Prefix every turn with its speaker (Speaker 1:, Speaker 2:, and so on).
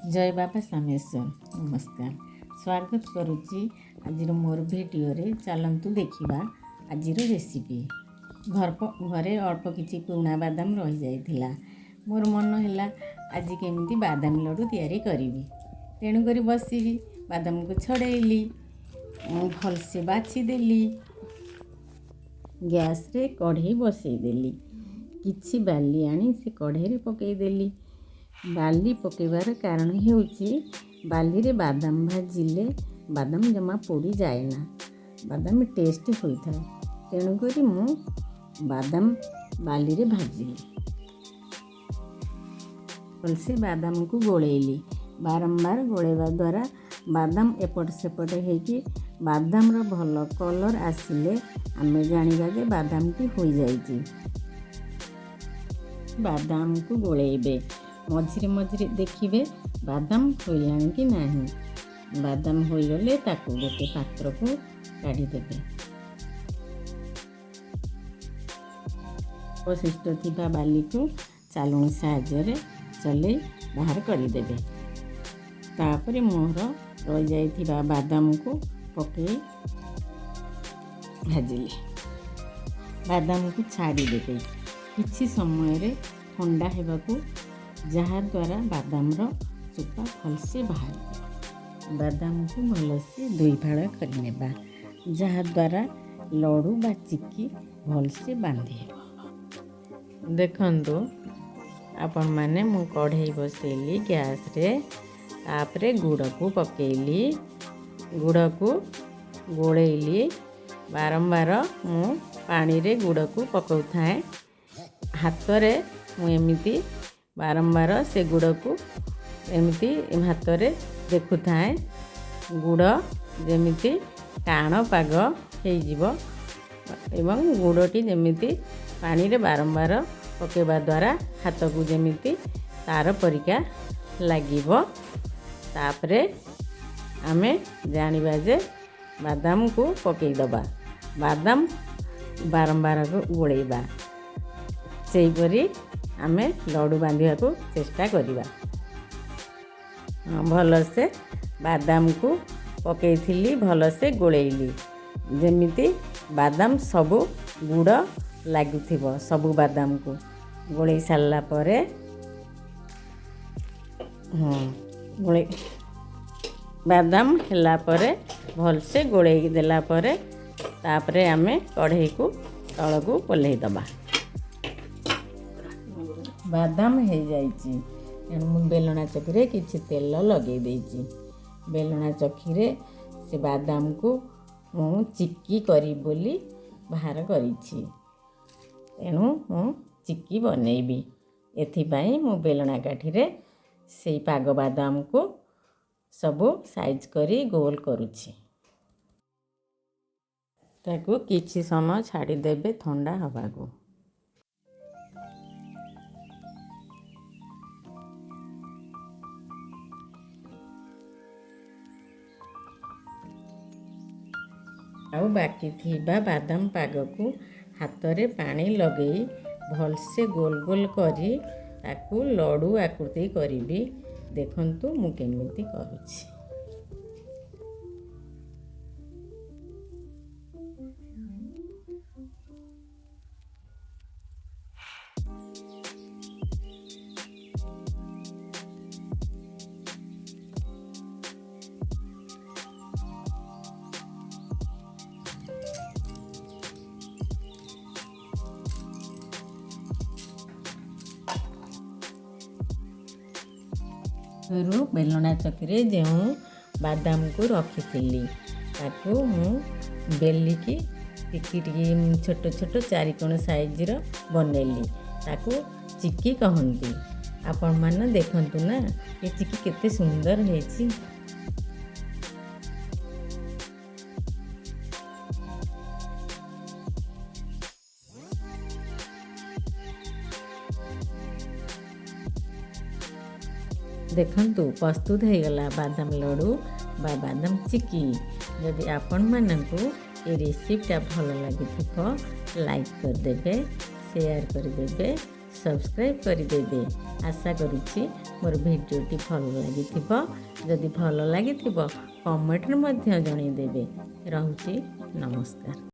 Speaker 1: ଜୟ ବାବା ସାମେଶ୍ୱର। ନମସ୍କାର, ସ୍ୱାଗତ କରୁଛି ଆଜିର ମୋର ଭିଡ଼ିଓରେ। ଚାଲନ୍ତୁ ଦେଖିବା ଆଜିର ରେସିପି। ଘରେ ଅଳ୍ପ କିଛି ପୁରୁଣା ବାଦାମ ରହିଯାଇଥିଲା। ମୋର ମନ ହେଲା ଆଜି କେମିତି ବାଦାମ ଲଡ଼ୁ ତିଆରି କରିବି। ତେଣୁକରି ବସିବି ବାଦାମକୁ ଛଡ଼େଇଲି, ଭଲସେ ବାଛିଦେଲି। ଗ୍ୟାସ୍ରେ କଢ଼େଇ ବସେଇଦେଲି। କିଛି ବାଲି ଆଣି ସେ କଢ଼େଇରେ ପକାଇଦେଲି। ବାଲି ପକାଇବାର କାରଣ ହେଉଛି, ବାଲିରେ ବାଦାମ ଭାଜିଲେ ବାଦାମ ଜମା ପୋଡ଼ିଯାଏ ନା, ବାଦାମ ଟେଷ୍ଟ ହୋଇଥାଏ। ତେଣୁକରି ମୁଁ ବାଦାମ ବାଲିରେ ଭାଜିଲି। ଭଲସେ ବାଦାମକୁ ଗୋଳେଇଲି। ବାରମ୍ବାର ଗୋଳେଇବା ଦ୍ୱାରା ବାଦାମ ଏପଟ ସେପଟ ହେଇକି ବାଦାମର ଭଲ କଲର୍ ଆସିଲେ ଆମେ ଜାଣିବା ଯେ ବାଦାମଟି ହୋଇଯାଇଛି। ବାଦାମକୁ ଗୋଳେଇବେ, ମଝିରେ ମଝିରେ ଦେଖିବେ ବାଦାମ ହୋଇଲାଣି କି ନାହିଁ। ବାଦାମ ହୋଇଗଲେ ତାକୁ ଗୋଟେ ପାତ୍ରକୁ କାଢ଼ିଦେବେ। ଅବଶିଷ୍ଟ ଥିବା ବାଲିକୁ ଚାଲୁଣି ସାହାଯ୍ୟରେ ଚଲେଇ ବାହାର କରିଦେବେ। ତାପରେ ମୋର ରହିଯାଇଥିବା ବାଦାମକୁ ପକାଇ ଭାଜିଲି। ବାଦାମକୁ ଛାଡ଼ିଦେବେ କିଛି ସମୟରେ ଥଣ୍ଡା ହେବାକୁ, ଯାହାଦ୍ୱାରା ବାଦାମର ଚୋପା ଭଲସେ ବାହାରିବ। ବାଦାମକୁ ଭଲସେ ଦୁଇ ଫାଳ କରିନେବା, ଯାହାଦ୍ୱାରା ଲଡ଼ୁ ବା ଚିକି ଭଲସେ ବାନ୍ଧି ହେବ। ଦେଖନ୍ତୁ ଆପଣମାନେ, ମୁଁ କଢ଼େଇ ବସେଇଲି ଗ୍ୟାସ୍ରେ। ତାପରେ ଗୁଡ଼କୁ ପକେଇଲି, ଗୁଡ଼କୁ ଗୋଳେଇଲି। ବାରମ୍ବାର ମୁଁ ପାଣିରେ ଗୁଡ଼କୁ ପକାଉଥାଏ। ହାତରେ ମୁଁ ଏମିତି ବାରମ୍ବାର ସେ ଗୁଡ଼କୁ ଏମିତି ହାତରେ ଦେଖୁଥାଏ। ଗୁଡ଼ ଯେମିତି ଟାଣ ପାଗ ହେଇଯିବ ଏବଂ ଗୁଡ଼ଟି ଯେମିତି ପାଣିରେ ବାରମ୍ବାର ପକାଇବା ଦ୍ୱାରା ହାତକୁ ଯେମିତି ତାର ପରିକା ଲାଗିବ, ତାପରେ ଆମେ ଜାଣିବା ଯେ ବାଦାମକୁ ପକାଇଦେବା। ବାଦାମ ବାରମ୍ବାର ଗୋଳେଇବା। ସେହିପରି ଆମେ ଲଡ଼ୁ ବାନ୍ଧିବାକୁ ଚେଷ୍ଟା କରିବା। ଭଲସେ ବାଦାମକୁ ପକାଇଥିଲି, ଭଲସେ ଗୋଳେଇଲି, ଯେମିତି ବାଦାମ ସବୁ ଗୁଡ଼ ଲାଗୁଥିବ ସବୁ ବାଦାମକୁ। ଗୋଳେଇ ସାରିଲା ପରେ, ହଁ, ଗୋଳେଇ ବାଦାମ ହେଲା ପରେ, ଭଲସେ ଗୋଳେଇକି ଦେଲା ପରେ, ତାପରେ ଆମେ କଢ଼େଇକୁ ତଳକୁ ଓହ୍ଲେଇ ଦେବା। ବାଦାମ ହେଇଯାଇଛି। ତେଣୁ ମୁଁ ବେଲଣା ଚକିରେ କିଛି ତେଲ ଲଗେଇ ଦେଇଛି। ବେଲଣା ଚକିରେ ସେ ବାଦାମକୁ ମୁଁ ଚିକି କରିବି ବୋଲି ବାହାର କରିଛି। ତେଣୁ ମୁଁ ଚିକି ବନେଇବି, ଏଥିପାଇଁ ମୁଁ ବେଲଣା କାଠିରେ ସେଇ ପାଗ ବାଦାମକୁ ସବୁ ସାଇଜ୍ କରି ଗୋଲ କରୁଛି। ତାକୁ କିଛି ସମୟ ଛାଡ଼ିଦେବେ ଥଣ୍ଡା ହେବାକୁ। ଆଉ ବାକି ଥିବା ବାଦାମ ପାଗକୁ ହାତରେ ପାଣି ଲଗେଇ ଭଲସେ ଗୋଲ ଗୋଲ କରି ତାକୁ ଲଡ଼ୁ ଆକୃତି କରିବି। ଦେଖନ୍ତୁ ମୁଁ କେମିତି କରୁଛି। ରୁ ବେଲଣା ଚକିରେ ଯେଉଁ ବାଦାମକୁ ରଖିଥିଲି, ତାକୁ ମୁଁ ବେଲିକି ଟିକି ଟିକି ଛୋଟ ଛୋଟ ଚାରିକୋଣ ସାଇଜ୍ର ବନେଇଲି। ତାକୁ ଚିକି କହନ୍ତି। ଆପଣମାନେ ଦେଖନ୍ତୁ ନା, ଏ ଚିକି କେତେ ସୁନ୍ଦର ହେଇଛି। ଦେଖନ୍ତୁ, ପ୍ରସ୍ତୁତ ହେଇଗଲା ବାଦାମ ଲଡ଼ୁ ବା ବାଦାମ ଚିକି। ଯଦି ଆପଣମାନଙ୍କୁ ଏ ରେସିପିଟା ଭଲ ଲାଗିଥିବ, ଲାଇକ୍ କରିଦେବେ, ସେୟାର କରିଦେବେ, ସବସ୍କ୍ରାଇବ୍ କରିଦେବେ। ଆଶା କରୁଛି ମୋର ଭିଡ଼ିଓଟି ଭଲ ଲାଗିଥିବ। ଯଦି ଭଲ ଲାଗିଥିବ, କମେଣ୍ଟରେ ମଧ୍ୟ ଜଣାଇଦେବେ। ରହୁଛି, ନମସ୍କାର।